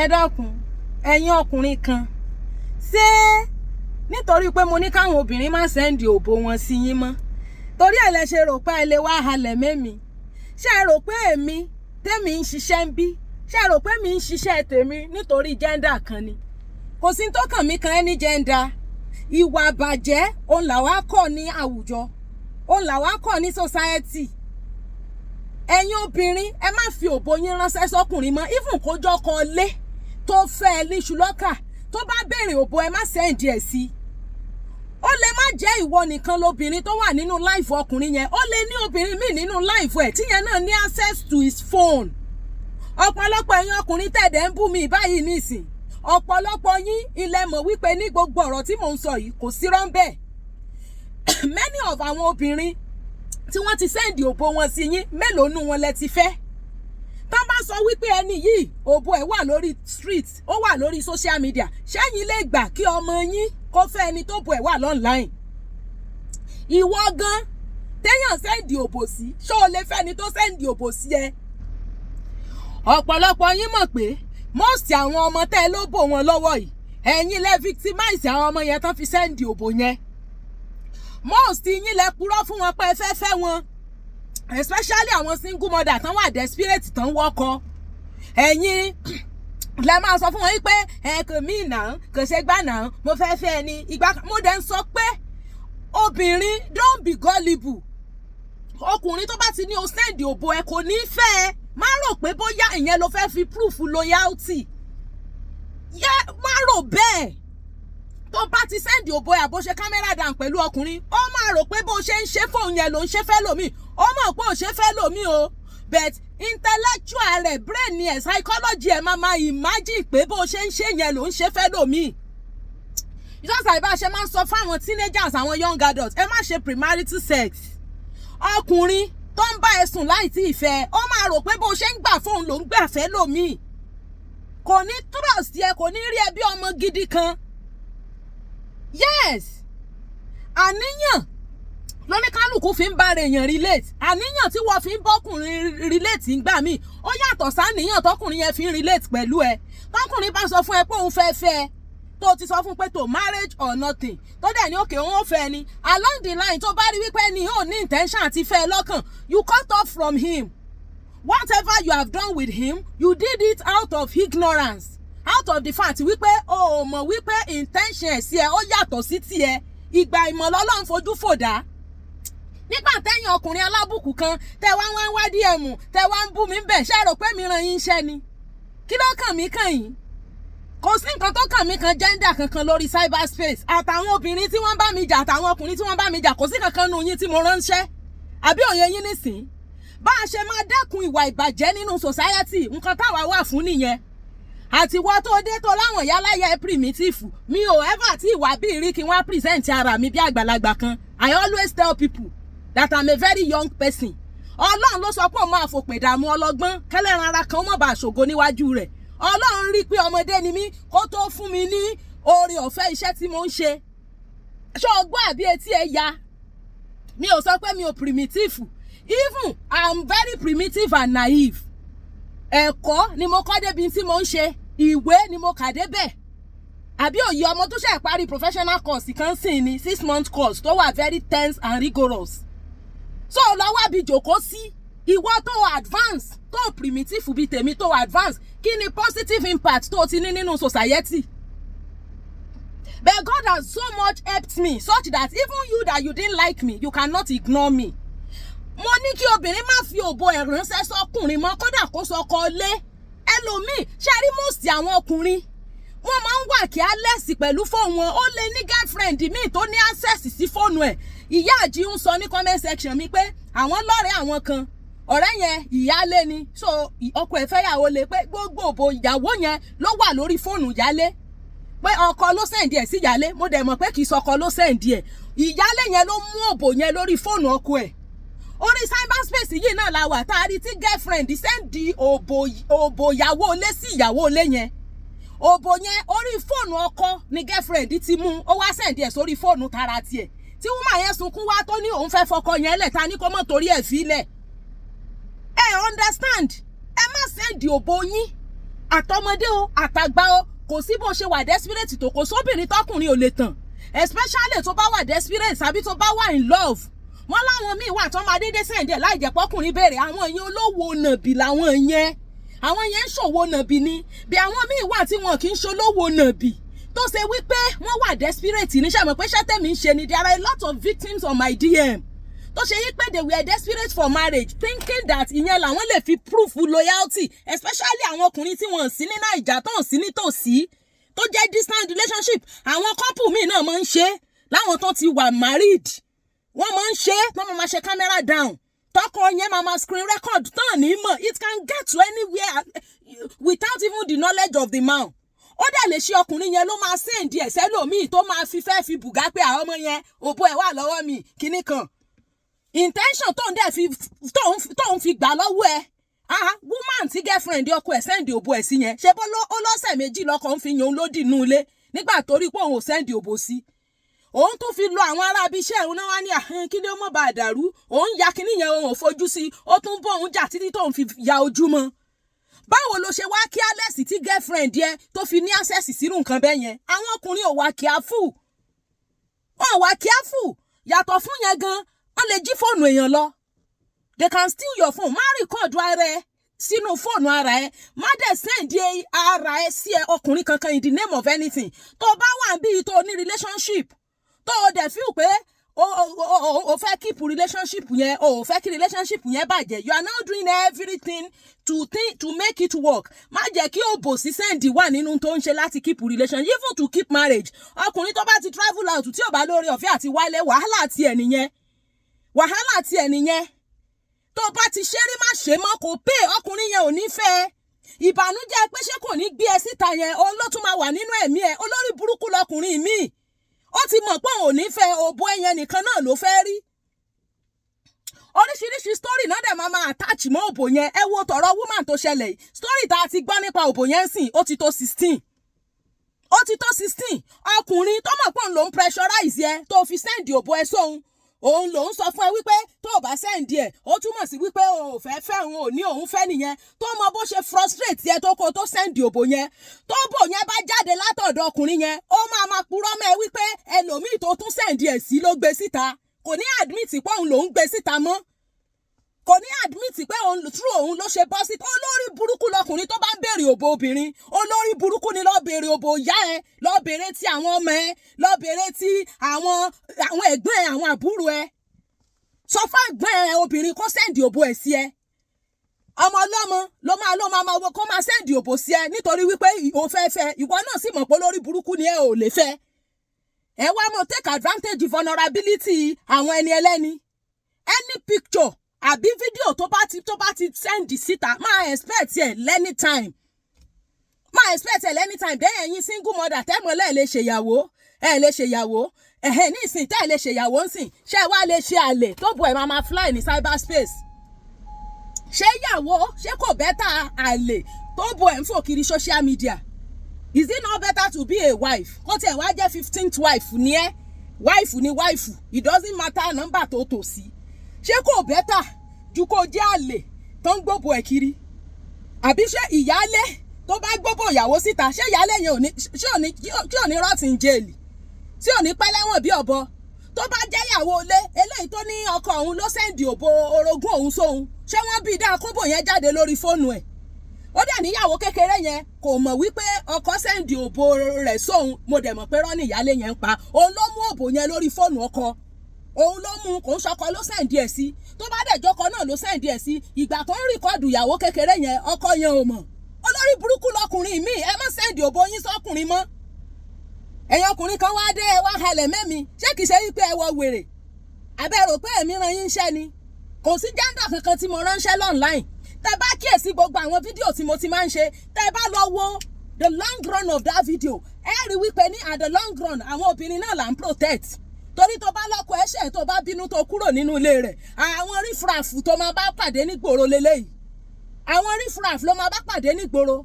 Ẹ dákun, ẹ̀yin ọkùnrin kan, ṣé nítorí pé mo ní káwọn obìnrin má send òbò wọn sí yín mọ́, torí ẹ̀ lẹ ṣe rò pé ẹ lè wá halẹ̀ mẹ́mi? Ṣé ẹ rò pé èmi tèmi ń ṣiṣẹ́ ń bí? Ṣé ẹ rò pé mi ń ṣiṣẹ́ tèmi nítorí gender kan ni? Kò sí tó kàn mí kan ẹni gender. Ìwà àbàjẹ́ òun làwa kọ́ ní àwùjọ, òun làwa kọ́ ní society. Ẹ̀yin obìnrin, ẹ má fi òbò yín ránṣẹ́ sọ́kùnrin mọ́. Even kó jọ́kọ lé tó fẹ́ ẹ níṣu lọ́kà, tó bá béèrè òbò, ẹ má send ẹ̀ sí. Ó lè má jẹ́ ìwọ nìkan lobìnrin tó wà nínú life ọkùnrin yẹn. Ó lè ní obìnrin míì nínú life ẹ̀ tíyẹn náà ní access to his phone. Ọ̀pọ̀lọpọ̀ ẹ̀yin ọkùnrin tẹ̀dẹ̀ ń bú mi báyìí nísìn, ọ̀pọ̀lọpọ̀ yín ilẹ̀ mọ̀ wípé ní gbogbo ọ̀rọ̀ tí mò ń sọ yìí, kò sí rọ́ńbẹ́. Many of àwọn obìnrin tí wọ́n ti send òbò wọn sí yín, mélòó nù wọn lẹ ti fẹ́? Tán bá sọ wípé ẹni yìí, òbò ẹ̀ wà lórí street, ó wà lórí social media, ṣẹ́yìn lè gbà kí ọmọ yín kó fẹ́ ẹni tó bò ẹ̀ wà online? Ìwọ gan téèyàn send òbò sí, ṣó o lè fẹ́ ẹni tó send òbò sí ẹ? Ọ̀pọ̀lọpọ̀ yín mọ̀ pé most àwọn ọmọ tẹ́ ẹ ló bò wọn lọ́wọ́ yìí, ẹ̀yin lẹ victimize àwọn ọmọ yẹn tán fi send òbò yẹn. Most yín lẹ purọ́ fún wọn pé ẹ fẹ́ fẹ́ wọn, especially àwọn single mother tán wà desperate, tán wọ́kọ. Ẹ̀yin lẹ máa sọ fún wọn wípé ẹ kò mí nà, kò ṣe gbà nà, mo fẹ́ fẹ́ ẹni ìgbà. Mo dẹ̀ ń sọ pé obìnrin, don't be gullible. Ọkùnrin tó bá ti ní o send òbò ẹ, kò ní fẹ́ ẹ. Má rò pé bóyá ìyẹn ló fẹ́ fi proof loyalty yẹ, má rò bẹ́ẹ̀. Tó bá ti send òbò ẹ̀, àbó ṣe camera down pẹ̀lú ọkùnrin, ó máa rò pé bó ṣe ń ṣe fóun yẹn ló ń ṣe fẹ́ lòmíì. Ó mọ̀ pé ò ṣe fẹ́ lòmíì o, but intellectual rẹ̀, brain ẹ̀, psychology ẹ̀ máa imagine pé bó ṣe ń ṣe yẹn ló ń ṣe fẹ́ lòmíì. Just like bá a ṣe máa ń sọ fáwọn teenagers, àwọn young adults, ẹ má ṣe premarital sex. Ọkùnrin tó ń bá ẹ sùn láì tí ì fẹ́, ó máa rò pé bó ṣe ń gbà fóun ló ń gbà fẹ́ lòmíì. Kò ní trust yẹ, kò ní rí ẹ bí ọmọ gidi kan. Yes, àníyàn lóníkálùkù fi ń bá ara èèyàn relate. Àníyàn tí wọ́n fi ń bọ́kùnrin relate ń gbà míì, ó yàtọ̀ sáníyàn tọkùnrin yẹn fi ń relate pẹ̀lú ẹ. Tọkùnrin bá sọ fún ẹ pé òun fẹ́ fẹ́ ẹ, tó ti sọ fún pé tó marriage or nothing, tó dẹ̀ ní òkè, òun ò fẹ́ ni, along the line, tó bá rí wípé ni ò ní intention àti fẹ́ ẹ lọ́kàn, you cut off from him. Whatever you have done with him, you did it out of ignorance, out of the fact wípé o ò mọ̀ wípé intention ẹ̀ sí ẹ, ó yàtọ̀ sí tiẹ̀. Ìgbà ìmọ̀ lọ́lọ́run fojú fòdà. Nígbà tẹ́yìn ọkùnrin alábùkù kan tẹ́ wá wá ń wá DM, tẹ́ wá ń bú mi bẹ̀, ṣé rò pé mi ràn yín iṣẹ́ ni? Kí ló kàn mí kàn yín? Kò sí nǹkan tó kàn mí kan gender kankan lórí cyberspace. Àtàwọn obìnrin tí wọ́n bá mi jà, àtàwọn ọkùnrin tí wọ́n bá mi jà, kò sí kankan nù yín tí mo ránṣẹ́. Àbí òye yín nísìn? Bá a ṣe máa dẹ́kun ìwà ìbàjẹ́ nínú society, nǹkan táwa wà fún nìyẹn. Àtiwọ́ tó dé tó láwọn ìyáláyà primitive, mi ò ever tí ìwà bíi rí kí wọ́n á present ara mi bí àgbàlagbà kan. I always tell people that I'm a very young person. Ọlọ́run ló sọ pé òun máa fòpè dààmú ọlọ́gbọ́n, kẹlẹ́ran ara kan mọ̀ bá ṣògo níwájú rẹ̀. Ọlọ́run rí pé ọmọdé ni mí kó tó fún mi ní oore ọ̀fẹ́ iṣẹ́ tí mo ń ṣe. Ṣé ọgbọ́n àbí etí ẹ ya? Mi ò sọ pé mi ò primitive. Even I'm very primitive and naive. Ẹ̀kọ́ ni mo kọ́ débi tí mo ń ṣe, ìwé ni mo kà débẹ̀. Àbí òye? Ọmọ tó ṣe parí professional course kan sì ní 6 month course tó wà very tense and rigorous. So lọ́wọ́ àbí jòkó sí ìwọ tó advance, tó primitive bíi tèmi, tó advance, kí ni positive impact tó ti ní nínú society? But God has so much helped me such that even you that you didn't like me, you cannot ignore me. Mo ní kí obìnrin má fi òbò ẹ̀ ránṣẹ́ sọ́kùnrin mọ́, kódà kó sọkọ lé ẹlòmíì. Ṣe rí most àwọn ọkùnrin, wọ́n máa ń wà careless pẹ̀lú fóònù wọn. Ó lè ní girlfriend míì tó ní access sí fóònù ẹ̀. Ìyá àjí ń sọ ní comment section mi pé àwọn lọ́rẹ̀ẹ́ àwọn kan, ọ̀rẹ́ yẹn ìyálé ni, so ọkọ ẹ̀ fẹ́yàwó lé, pé gbogbo òbò ìyàwó yẹn ló wà lórí fóònù ìyálé, pé ọkọ ló send ẹ̀ sí ìyálé. Mo dẹ̀ mọ̀ pé kì í sọkọ ló send ẹ̀, ìyálé yẹn ló mú òbò yẹn lórí fóònù ọkọ ẹ̀. Orí cyberspace yìí náà la wà tá a rí tí girlfriend send òbò ìyàwó ilé sí ìyàwó ilé yẹn. Òbò yẹn, orí fóònù ọkọ ni girlfriend ti mú, ó wá send ẹ̀ sórí fóònù tara tiẹ̀. Tí woman yẹn sunkún wá, tó ní òun fẹ́ fọkọ yẹn lẹ̀, ta ní kó mọ̀ torí ẹ̀ fílẹ̀. Ẹ understand? Ẹ má send òbò yín. Àtọmọdé o, àtàgbà o, kò sí bó ṣe wà desperate tó, kò sóbìnrin tọkùnrin ò lè tàn, especially tó bá wà desperate tàbí tó bá wà in love. Wọ́n láwọn míì wà tó máa dédé send ẹ̀ láì jẹ́ pọ́kùnrin béèrè. Àwọn yẹn, olówó nàbì làwọn yẹn. Àwọn yẹn ń ṣòwò nàbì ni. Bí àwọn míì wà tí wọn kì í ṣolówó nàbì, tó ṣe wípé wọ́n wà desperate ní sàmọ̀ pé ṣẹ́ tẹ̀mí ń ṣe ni. There are a lot of victims on my DM tó ṣe yí pé they were desperate for marriage, thinking that ìyẹn làwọn lè fi proof loyalty, especially àwọn ọkùnrin tí wọ́n sí ní Naija, tó ń sí nítòsí, tó jẹ́ distant relationship. Àwọn couple míì náà máa ń ṣe, láwọn tó ti wà married, wọ́n máa ń ṣe, wọ́n máa ṣe camera down, tọkọ yẹn máa ma screen record tán ní mọ̀. It can get to anywhere without even the knowledge of the man. Ó dẹ̀ lè ṣe ọkùnrin yẹn ló máa send ẹ̀ sẹ́lòmíì tó máa fi fẹ́ fi bùgá pé àwọn ọmọ yẹn, òbó ẹ̀ wà lọ́wọ́ mi, kinní kan. Intention tó ń dẹ̀ fi tó ń fi gbà lọ́wọ́ ẹ̀. Ah, woman tí girlfriend ọkọ ẹ̀ send òbò ẹ̀ sí yẹn, ṣe bó ó lọ́sẹ̀ 2 lọ́kọ ń fi yan òun lódì nú ilé nígbà tó rí pé òun ò send òbò sí. Òun tún fi lọ àwọn ará ibi iṣẹ́ òun náà, wá ní àhín kí ni ó mọ̀ bá a dàrú. Òun ya kinní yẹn, òun ò fojú sí. Ó tún bọ́ òun jà títí tóun fi ya ojú mọ́. Báwo ló ṣe wá careless tí girlfriend yẹn tó fi ní access sínú nǹkan bẹ́ẹ̀ yẹn? Àwọn ọkùnrin ò wá careful, wọn ò wá careful. Yàtọ̀ fún yẹn gan, wọ́n lè jí fóònù èèyàn lọ. They can steal your phone. Má record ara ẹ sínú fóònù ara ẹ, má dẹ̀ send ara ẹ sí ẹ ọkùnrin kankan in the name of anything. Tó bá wà níbi tó ní relationship, tó o dẹ̀ feel pé o fẹ́ keep relationship yẹn, o fẹ́ kí relationship yẹn bàjẹ́, you are now doing everything to think to make it work, má jẹ́ kí òbò sí send wà nínú tó ń ṣe láti keep relationship, even to keep marriage. Ọkùnrin tó bá ti travel out, tí ò bá lórí ọ̀fẹ́ àti wálé, wàhálà tiẹ̀ nìyẹn, wàhálà tiẹ̀ nìyẹn. Tó bá ti ṣe rí, má ṣe mọ́. Kò pé ọkùnrin yẹn ò ní fẹ́ ẹ. Ìbànújẹ́ pé ṣé kò ní gbé ẹ síta yẹn, òun ló tún máa wà nínú ẹ̀mí ẹ. Olórí burúkú lọkùnrin míì. Ó ti mọ̀ pé òun ò ní fẹ́, òbó ẹyẹn nìkan náà ló fẹ́ rí. Oríṣiríṣi story náà dẹ̀ máa máa attach mọ́ òbò yẹn. Ẹ wo tọ̀rọ̀ woman tó ṣẹlẹ̀ yìí. Story tá a ti gbọ́ nípa òbò yẹn sìn, ó ti tó 16, ó ti tó 16. Ọkùnrin tó mọ̀ pé òun ló ń pressurize ẹ tó fi send òbò ẹ sóhun, òun lòún sọ fún ẹ wípé tó o bá send ẹ, ó túmọ̀ sí wípé o ò fẹ́ fẹ́ òun, ò ní òun fẹ́ nìyẹn. Tó mọ bó ṣe frustrate ẹ tó kó tó send òbò yẹn, tó bò yẹn bá jáde látọ̀dọ̀ ọkùnrin yẹn, ó máa máa purọ́ mọ́ ẹ wípé ẹlòmíì tó tún send ẹ sí ló gbé síta. Kò ní admit pé òun lòún gbé síta mọ́, kò ní admit pé òun through òun ló ṣe bọ́ sí. Olórí burúkú lọkùnrin tó bá ń béèrè òbò obìnrin. Olórí burúkú ni. Lọ́ọ́ béèrè òbò ìyá ẹ, lọ́ọ́ béèrè ti àwọn ọmọ ẹ, lọ́ọ́ béèrè ti àwọn ẹ̀gbọ́n ẹ, àwọn àbúrò ẹ. Sọ fún ẹ̀gbọ́n ẹ obìnrin kó send òbò ẹ̀ sí ẹ. Ọmọ ọlọ́mọ ló máa kó máa send òbò sí ẹ nítorí wípé o fẹ́ fẹ́. Ìwọ náà sì mọ̀ pé olórí burúkú ni ẹ, ò lè fẹ́ ẹ. Wá mọ̀ take advantage vulnerability àwọn ẹni ẹlẹ́ni. Any picture àbí fídíò tó bá ti send síta, máa expect ẹ̀ anytime, máa expect ẹ̀ anytime. Dẹ́ ẹ̀yin single mother tẹ́mọ̀ lẹ́ẹ̀ lè ṣèyàwó, ẹ̀ lè ṣèyàwó ẹ̀hẹ́ ní ìsìn, tẹ́ ẹ̀ lè ṣèyàwó ńsìn, ṣé ẹ wá lè ṣe àlè tó bu ẹ̀ máa máa fly ní cyberspace? Ṣé ìyàwó, ṣé kò better àlè tó bu ẹ̀ ń fò kiri social media? Is it not better to be a wife? Kó tiẹ̀ wá jẹ́ 15th wife ní ẹ́, wife ni wife, it doesn't matter number tó tò sí. Ṣé kò better ju kó jẹ́ àlè tó ń gbóbo ẹ̀ kiri? Àbí ṣé ìyálé tó bá gbóbo ìyàwó síta, ṣé ìyálé yẹn ò ní ṣé ò ní tí ò ní rot in jail, tí ò ní pẹ́ lẹ́wọ̀n bí ọ̀bọ? Tó bá jẹ́ ìyàwó ilé eléyìí tó ní ọkọ òun ló send òbò orogún òun sóhun, ṣé wọ́n bí dáa kóbò yẹn jáde lórí fóònù ẹ̀? Ó dẹ̀ níyàwó kékeré yẹn kò mọ̀ wípé ọkọ send òbò rẹ̀ sóhun. Mo dẹ̀ mọ̀ pé rọ́ọ̀nì ìyálé yẹn ń pa. Òun ló mú òbò yẹn lórí fóònù ọkọ, òun ló mú, kò ń ṣọkọ ló send ẹ̀ sí. Tó bá dẹ̀ jọkọ náà ló send ẹ̀ sí, ìgbà tó ń record ìyàwó kékeré yẹn, ọkọ yẹn ò mọ̀. Olórí burúkú lọkùnrin míì. Ẹ má send òbò yín sọkùnrin mọ́. Ẹ̀yin ọkùnrin kan wá dé, ẹ wá halẹ̀ mẹ́mi. Ṣé kìí ṣe wípé ẹ wọ wèrè? Àbẹ́ rò pé èmi rán yín iṣẹ́ ni? Kò sí gender kankan tí mo ránṣẹ́ online. Tẹ bá kíyèsí gbogbo àwọn fídíò tí mo ti máa ń ṣe, tẹ bá lọ wo the long run of that video, ẹ rí wípé ní at the long run, àwọn obìnrin náà là ń protect. Torí tó bá lọ́kọ ẹ̀ṣẹ̀, tó bá bínú tó kúrò nínú ilé rẹ̀, àwọn riffraff tó máa bá pàdé nígboro leléyìí. Àwọn riffraff ló máa bá pàdé nígboro.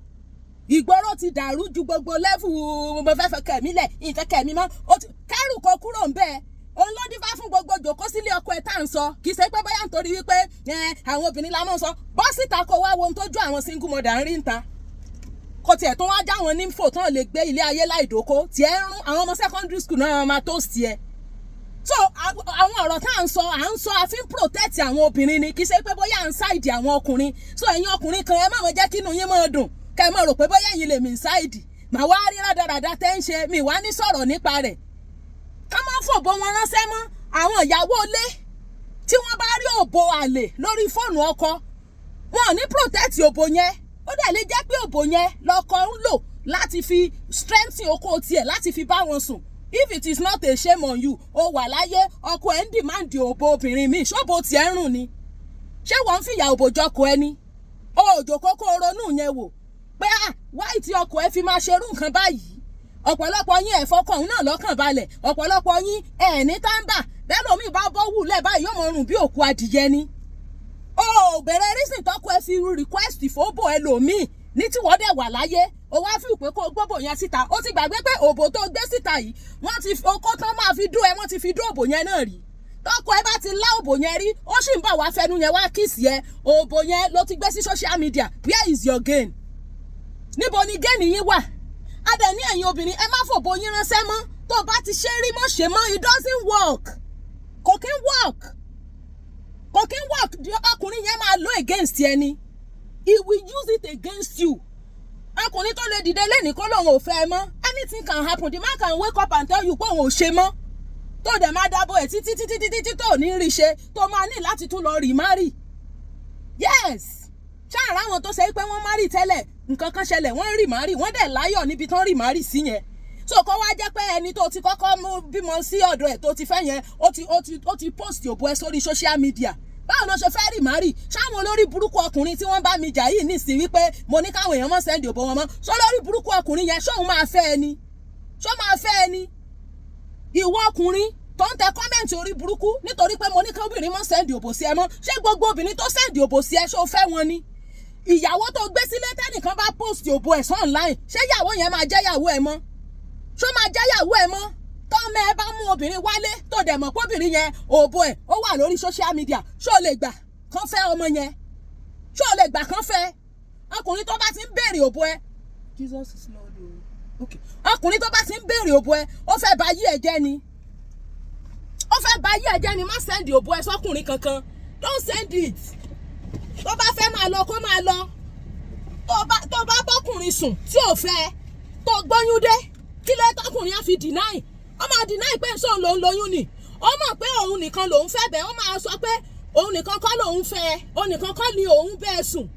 Ìgboro ti dàrú ju gbogbo level. Mo fẹ́ fẹ́ kẹ̀mí lẹ̀, ìfẹ́ kẹ̀mí mọ́, kẹ́rù kó kúrò ń bẹ́ẹ̀. Òun ló dífá fún gbogbo jòkó sílé ọkọ ẹ tá à ń sọ. Kì í ṣe pé bóyá nítorí wípé àwọn obìnrin la máa ń sọ. Bọ́ síta, kó wá wo ohun tójú àwọn single mother ń rí ń ta. Kò tiẹ̀ tó wá já wọn ní fò tán lè gbé ilé ayé láìdóko tiẹ̀ ń rún. Àwọn ọmọ secondary school náà máa toast ẹ. So àwọn ọ̀rọ̀ tá à ń sọ, à ń sọ, a fi ń protect àwọn obìnrin ni, kì í ṣe pé bóyá à ń side àwọn ọkùnrin. So ẹ̀yin ọkùnrin kan, ẹ má mọ̀ jẹ́ kí inú yín máa dùn, kẹ́ ẹ máa rò pé bóyá ẹ̀yin lèmi ń side. Màá wá rí rádaràda tẹ́ ń ṣe mi wá ní sọ̀rọ̀ nípa rẹ̀. Ká má fòbó wọn ránṣẹ́ mọ́. Àwọn ìyàwó ilé tí wọ́n bá rí òbò àlè lórí fóònù ọkọ wọn, ò ní protect òbò yẹn. Ó dẹ̀ lè jẹ́ pé òbò yẹn lọ́kọ ń lò láti fi strengthen okó tiẹ̀, láti fi bá wọn sùn. If it is not a shame on you, ó wà láyé, ọkọ ẹ̀ ń demand òbò obìnrin mi, ṣóbò tiẹ̀ ń rùn ni? Ṣé wọ́n ń fìyà òbò jọkọ ẹni? Òòjò kókó ronú yẹn wò pé, ah, wáì tí ọkọ ẹ fi máa ṣerú nǹkan báyìí? Ọ̀pọ̀lọpọ̀ yín, ẹ̀ fọkàn òun náà lọ́kàn balẹ̀. Ọ̀pọ̀lọpọ̀ yín, ẹ̀ ní táǹbà bẹ́ẹ̀. Lómi bá bọ́ wùlẹ̀ báyìí, yóò mọ rùn bí òkú adìyẹ ni. O ò bẹ̀rẹ̀ reason tọ́kọ ẹ fi request fóbò ẹlòmíì ní tí wọ́n dẹ̀ wà láyé. O wá fi pé kó o gbóbò yẹn síta. O ti gbàgbé pé òbò tó gbé síta yìí, wọ́n ti okó tán máa fi dó ẹ, wọ́n ti fi dó òbò yẹn náà rí. Tọkọ ẹ bá ti lá òbò yẹn rí, ó sì ń bọ̀ wá fẹnu yẹn wá kiss ẹ. Òbò yẹn ló ti gbé sí social media. Where is your gain? Níbo ni gain yín wà? Adẹ̀ ní ẹ̀yin obìnrin, ẹ má fòbò yín ránṣẹ́ mọ́. Tó bá ti ṣe rí, mọ́ ṣe mọ́. It doesn't work. Kò kí ń work, kò kí ń work. Ọkùnrin yẹn máa lo against ẹni. He will use it against you. Ọkùnrin tó lè dìde lẹ́nìí kó lóun ò fẹ́ ẹ mọ́, anything can happen. The man can wake up and tell you pé òun ò ṣe mọ́, tó dẹ̀ máa dábọ̀ ẹ̀ títí títí títí tó ní rí ṣe, tó máa ní láti tún lọ remarry. Yes, ṣáàrà àwọn tó ṣe pé wọ́n marry tẹ́lẹ̀, nǹkan kan ṣẹlẹ̀, wọ́n remarry, wọ́n dẹ̀ láyọ̀ níbi tán remarry sí yẹn. So kó wá jẹ́ pé ẹni tó ti kọ́kọ́ mú bímọ sí ọ̀dọ̀ ẹ̀, tó ti fẹ́ yẹn, ó ti post òbò ẹ sórí social media, báwo ló ṣe fẹ́ remarry? Ṣáwọn olórí burúkú ọkùnrin tí wọ́n bá mi jà yìí nísìnyí wípé mo ní káwọn èèyàn mọ́ send òbò wọn mọ́, ṣó lórí burúkú ọkùnrin yẹn, ṣóun máa fẹ́ ẹni? Ṣó máa fẹ́ ẹni? Ìwọ ọkùnrin tó ń tẹ comment orí burúkú nítorí pé mo ní kí obìnrin mọ́ send òbò sí ẹ mọ́, ṣé gbogbo obìnrin tó send òbò sí ẹ, ṣó fẹ́ wọn ni? Ìyàwó tó gbé sílé, tẹ́nìkan bá post òbò ẹ̀ sọ online, ṣé ìyàwó yẹn máa jẹ́ ìyàwó ẹ mọ́? Ṣó máa jẹ́ ìyàwó ẹ mọ́? Tọ́mọ ẹ bá mú obìnrin wálé, tó dẹ̀ mọ̀ pé obìnrin yẹn, òbò ẹ̀ ó wà lórí social media, ṣó lè gbà kán fẹ́ ọmọ yẹn? Ṣó lè gbà kán fẹ́? Ọkùnrin tó bá ti ń béèrè òbò ẹ, Jesus is Lord o. Okay, ọkùnrin tó bá ti ń béèrè òbò ẹ, ó fẹ́ bà yí ẹ jẹ́ ni, ó fẹ́ bà yí ẹ jẹ́ ni. Má send òbò ẹ sọ́kùnrin kankan. Don't send it. Tó bá fẹ́ máa lọ, kó máa lọ. Tó bá bọ́kùnrin sùn tí ò fẹ́, tó gbóyún dé, kí ló tọkùnrin á fi deny? Ó máa deny pé sóun lòun lóyún ni. Ó mọ̀ pé òun nìkan lòun fẹ́ bẹ́ẹ̀. Ó máa sọ pé òun nìkan kọ́ lòun fẹ́, òun nìkan kọ́ ni òun bẹ́ẹ̀ sùn,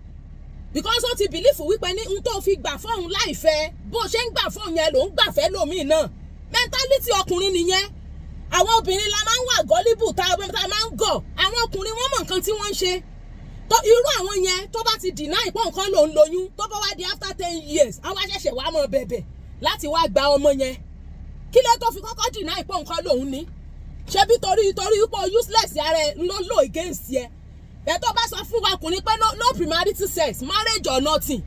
because ó ti believe wípé ní n tó fi gbà fóun láìfẹ́, bó ṣe ń gbà fóun yẹn lòun gbà fẹ́ lòmíì náà. Mentality ọkùnrin nìyẹn. Àwọn obìnrin la máa ń wà gullible, tá a máa ń gọ̀. Àwọn ọkùnrin, wọ́n mọ̀ nǹkan tí wọ́n ń ṣe. Tó irú àwọn yẹn, tó bá ti deny pé nǹkan lòun lóyún, tó bá wá di after 10 years, àwa ṣẹ̀ṣẹ̀ wá mọ̀ bẹ̀bẹ̀ láti wá gba ọmọ yẹn. Kí ló tó fi kọ́kọ́ deny pé nǹkan lòun ní? Ṣebí torí pé useless ara ẹ ló lò against ẹ bẹ́ẹ̀. Tó bá sọ fún ọkùnrin pé no, no premarital sex, marriage or nothing,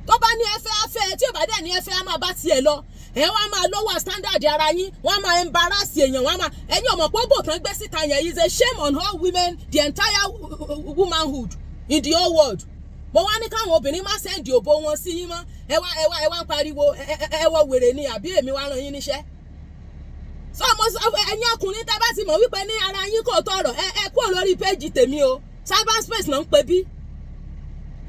tó bá ní ẹ fẹ́, á fẹ́. Tí ò bá dẹ̀ ní ẹ fẹ́, á máa bá tiẹ̀ lọ. Ẹ wá máa lower standard ara yín, wọ́n máa embarrass èèyàn, wọ́n máa, ẹ̀yin ọmọ pé bò tán gbé síta yẹn is a shame on all women, the entire womanhood in the whole world. Mo wá ní káwọn obìnrin má send òbò wọn sí yín mọ́. Ẹ wá ń pariwo, ẹ wọ wèrè ni àbí èmi wá rán yín níṣẹ́? Sọ mo sọ, ẹ̀yin ọkùnrin, tẹ́ bá ti mọ̀ wípé ní ara yín kò tọrọ, ẹ kúrò lórí péjì tèmi o. Cyberspace náà ń pè bí,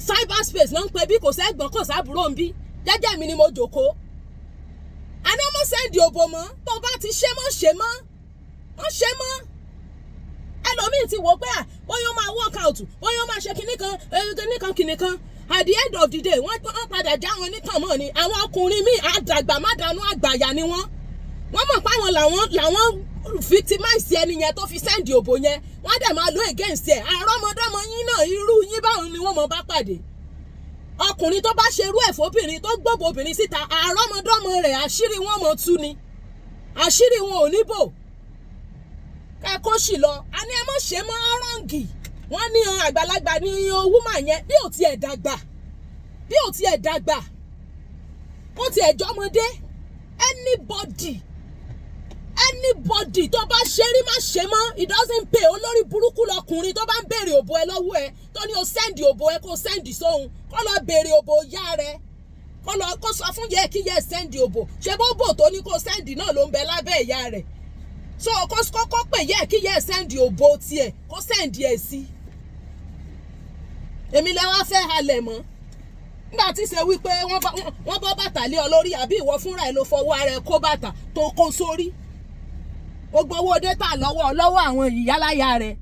cyberspace náà ń pè bí. Kò sẹ́gbọ̀n, kò sábúrò ń bí. Jẹ́jẹ́ mi ni mo jòkó. Àná mo send òbò mọ́. Tó bá ti ṣe mọ́, ṣe mọ́, mọ́ ṣe mọ́. Ẹlòmíì ti wò pé à bóyá ó máa work out, bóyá ó máa ṣe kinní kan, kinní kan, kinní kan. At the end of the day, wọ́n padà já wọn nítàn mọ́ ni. Àwọn ọkùnrin míì, àdàgbà má dànù, àgbàyà ni wọ́n. Wọ́n mọ̀ pé àwọn làwọn victimize ẹni yẹn tó fi send òbò yẹn. Wọ́n dẹ̀ máa lo against ẹ̀. Àrọ́mọdọ́mọ yín náà, irú yín báwọn ni wọ́n mọ̀ bá pàdé. Ọkùnrin tó bá ṣerú ẹ̀ fóbìnrin, tó gbóbo obìnrin síta, àrọ́mọdọ́mọ rẹ̀, àṣírí wọn mọ̀ tú ni, àṣírí wọn ò ní bò. Kẹ́ kó sì lọ. A ní ẹ mọ̀ ṣe mọ́ ọ́rọ́ǹgì. Wọ́n ní àgbàlagbà ní woman yẹn. Bí ò tiẹ̀ dàgbà, bí ò tiẹ̀ dàgbà, ó tiẹ̀ jọmọdé, anybody, anybody tó bá ṣe rí, má ṣe mọ́. It doesn't pay. Olórí burúkú lọkùnrin tó bá ń béèrè òbò ẹ lọ́wọ́ ẹ, tó ní o send òbò ẹ, kó send sóhun. Kó lọ béèrè òbò yá rẹ, kó Kó lọ kó sọ fún yẹ kí yẹ send òbò. Ṣé bó bò tó ní kó send náà ló ń bẹ lábẹ́ ìyá rẹ̀? So kó pè yẹ kí yẹ send òbò tiẹ̀, kó send ẹ̀ sí. Èmi lẹ wá fẹ́ halẹ̀ mọ́ nígbà tí ṣe wípé wọ́n bọ́ bàtà lé ọ lórí, àbí ìwọ fúnra ẹ ló fọwọ́ ara ẹ kó bàtà tó kó sórí? Ó gbowó data lọ́wọ́ lọ́wọ́ àwọn ìyáláyà rẹ̀.